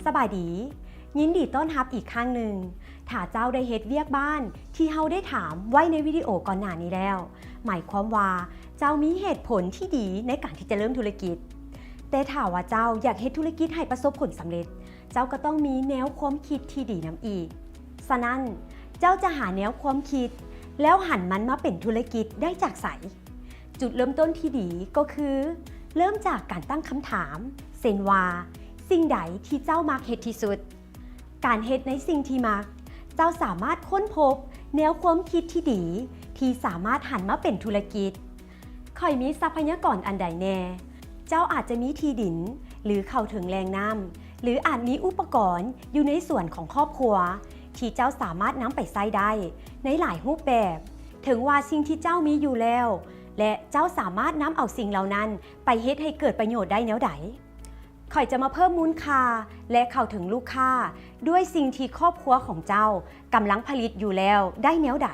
ສະບາຍດີ, ຍິນດີຕ້ອນຮັບອີກຄັ້ງໜຶ່ງ. ຖ້າເຈົ້າໄດ້ເຮັດວຽກບ້ານທີ່ເຮົາໄດ້ຖາມໄວ້ໃນວິດີໂອກ່ອນໜ້ານີ້ແລ້ວ, ໝາຍຄວາມວ່າເຈົ້າມີເຫດຜົນທີ່ດີໃນການທີ່ຈະເລີ່ມທຸລະກິດ. ແຕ່ຖ້າວ່າເຈົ້າຢາກເຮັດທຸລະກິດໃຫ້ປະສົບຜົນສຳເລັດ, ເຈົ້າກໍຕ້ອງມີແນວຄວາມຄິດທີ່ດີນຳອີກ. ສະນັ້ນ, ເຈົ້າຈະຫາແນວຄວາມຄິດ ແລ້ວຫັນມັນມາເປັນທຸລະກິດໄດ້ຈາກໃສ? ຈຸດເລີ່ມຕົ້ນທີ່ດີກໍຄື ເລີ່ມຈາກການຕັ້ງຄຳຖາມ ເຊັ່ນວ່າ, ສິ່ງໃດທີ່ເຈົ້າມັກເຮັດທີ່ສຸດ? ການເຮັດໃນສິ່ງທີ່ມັກ, ເຈົ້າສາມາດຄົ້ນພົບແນວຄວາມຄິດທີ່ດີ ທີ່ສາມາດຫັນມາເປັນທຸລະກິດ. ຂ້ອຍມີຊັບພະຍາກອນອັນໃດແດ່? ເຈົ້າອາດຈະມີທີ່ດິນ ຫຼື ເຂົ້າເຖິງແຫຼ່ງນ້ຳ ຫຼື ອາດມີອຸປະກອນຢູ່ໃນສວນຂອງຄອບຄົວ ທີ່ເຈົ້າສາມາດນຳໄປໃຊ້ໄດ້ໃນຫຼາຍຮູບແບບ, ເຖິງວ່າສິ່ງທີ່ເຈົ້າມີຢູ່ແລ້ວ ແລະ ເຈົ້າສາມາດນຳເອົາສິ່ງເຫຼົ່ານັ້ນໄປເຮັດໃຫ້ເກີດປະໂຫຍດໄດ້ແນວໃດ? ຂ້ອຍຈະມາເພີ່ມມູນຄ່າ ແລະ ເຂົ້າເຖິງລູກຄ້າດ້ວຍສິ່ງທີ່ຄອບຄົວຂອງເຈົ້າກຳລັງຜະລິດຢູ່ແລ້ວໄດ້ແນວໃດ?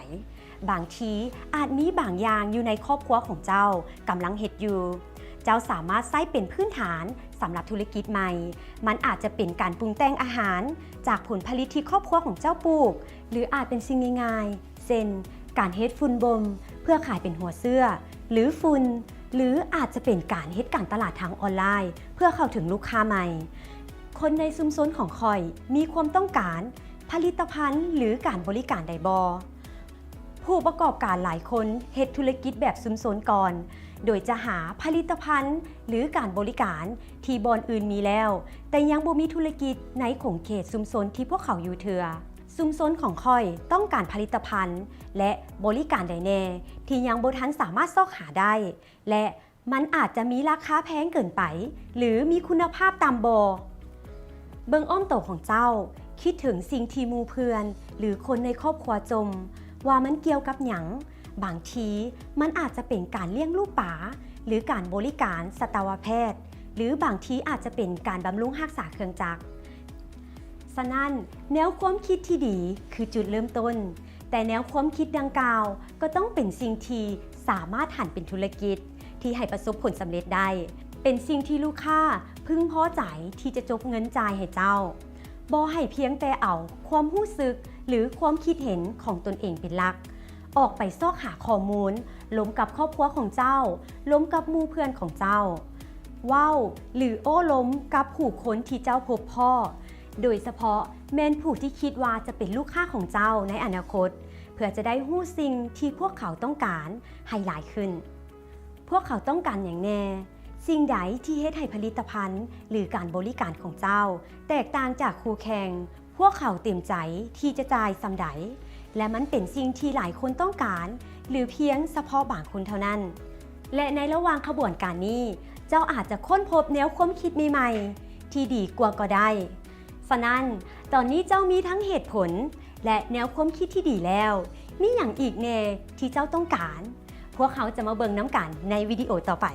ບາງທີອາດມີບາງຢ່າງຢູ່ໃນຄອບຄົວຂອງເຈົ້າກຳລັງເຮັດຢູ່. ເຈົ້າສາມາດໃຊ້ເປັນພື້ນຖານສຳລັບທຸລະກິດໃໝ່. ມັນອາດຈະເປັນການປຸງແຕ່ງອາຫານຈາກຜົນຜະລິດທີ່ຄອບຄົວຂອງເຈົ້າປູກ, ຫຼື ອາດເປັນສິ່ງງ່າຍໆ ເຊັ່ນ ການເຮັດຝຸ່ນບົ່ມເພື່ອຂາຍເປັນຫົວເຊື້ອ ຫຼື ຝຸ່ນ ຫຼື ອາດຈະເປັນການເຮັດການຕະຫຼາດທາງອອນລາຍເພື່ອເຂົ້າເຖິງລູກຄ້າໃໝ່. ຄົນໃນຊຸມຊົນຂອງຂ້ອຍມີຄວາມຕ້ອງການຜະລິດຕະພັນ ຫຼື ການບໍລິການໃດບໍ່? ຜູ້ປະກອບການຫຼາຍຄົນເຮັດທຸລະກິດແບບຊຸມຊົນກ່ອນ, ໂດຍຈະຫາຜະລິດຕະພັນ ຫຼື ການບໍລິການທີ່ບ່ອນອື່ນມີແລ້ວ, ແຕ່ຍັງບໍ່ມີທຸລະກິດໃນຂົງເຂດຊຸມຊົນທີ່ພວກເຂົາຢູ່ເທື່ອ. ຊຸມຊົນຂອງຂ້ອຍຕ້ອງການຜະລິດຕະພັນ ແລະ ບໍລິການໃດແດ່ທີ່ຍັງບໍ່ທັນສາມາດຊອກຫາໄດ້ ແລະ ມັນອາດຈະມີລາຄາແພງເກີນໄປ ຫຼື ມີຄຸນນະພາບຕ່ຳບໍ່? ເບິ່ງອ້ອມໂຕຂອງເຈົ້າ, ຄິດເຖິງສິ່ງທີ່ໝູ່ເພື່ອນ ຫຼື ຄົນໃນຄອບຄົວຈົ່ມວ່າມັນກ່ຽວກັບຫຍັງ. ບາງທີມັນອາດຈະເປັນການລ້ຽງລູກປາ ຫຼື ການບໍລິການສັດຕະວະແພດ ຫຼື ບາງທີອາດຈະເປັນການບຳລຸງຮັກສາເຄື່ອງຈັກ. ສະນັ້ນ, ແນວຄວາມຄິດທີ່ດີຄືຈຸດເລີ່ມຕົ້ນ, ແຕ່ແນວຄວາມຄິດດັ່ງກ່າວກໍຕ້ອງເປັນສິ່ງທີ່ສາມາດຫັນເປັນທຸລະກິດທີ່ໃຫ້ປະສົບຜົນສຳເລັດໄດ້, ເປັນສິ່ງທີ່ລູກຄ້າເພິ່ງພໍໃຈທີ່ຈະຈົບເງິນຈ່າຍໃຫ້ເຈົ້າ. ບໍ່ໃຫ້ພຽງແຕ່ເອົາຄວາມຮູ້ສຶກ ຫຼື ຄວາມຄິດເຫັນຂອງຕົນເອງເປັນຫຼັກ, ອອກໄປຊອກຫາຂໍ້ມູນ ລົມກັບຄອບຄົວຂອງເຈົ້າ, ລົມກັບໝູ່ເພື່ອນຂອງເຈົ້າ, ເວົ້າ ຫຼື ໂອ້ລົມກັບຜູ້ຄົນທີ່ເຈົ້າພົບພໍ້, ໂດຍສະເພາະແມ່ນຜູ້ທີ່ຄິດວ່າຈະເປັນລູກຄ້າຂອງເຈົ້າໃນອະນາຄົດ, ເພື່ອຈະໄດ້ຮູ້ສິ່ງທີ່ພວກເຂົາຕ້ອງການໃຫ້ຫຼາຍຂຶ້ນ. ພວກເຂົາຕ້ອງການຫຍັງແດ່? ສິ່ງໃດທີ່ເຮັດໃຫ້ຜະລິດຕະພັນ ຫຼື ການບໍລິການຂອງເຈົ້າແຕກຕ່າງຈາກຄູ່ແຂ່ງ? ພວກເຂົາເຕັມໃຈທີ່ຈະຈ່າຍສ່ຳໃດ? ແລະ ມັນເປັນສິ່ງທີ່ຫຼາຍຄົນຕ້ອງການ ຫຼື ພຽງສະເພາະບາງຄົນເທົ່ານັ້ນ? ແລະ ໃນລະຫວ່າງຂະບວນການນີ້, ເຈົ້າອາດຈະຄົ້ນພົບແນວຄວາມຄິດໃໝ່ໆທີ່ດີກວ່າກໍໄດ້. ສະນັ້ນ, ຕອນນີ້ເຈົ້າມີທັງເຫດຜົນ ແລະ ແນວຄວາມຄິດທີ່ດີແລ້ວ, ມີຫຍັງອີກແດ່ທີ່ເຈົ້າຕ້ອງການ? ພວກເຮົາຈະມາເບິ່ງນຳກັນໃນວິດີໂອຕໍ່ໄປ.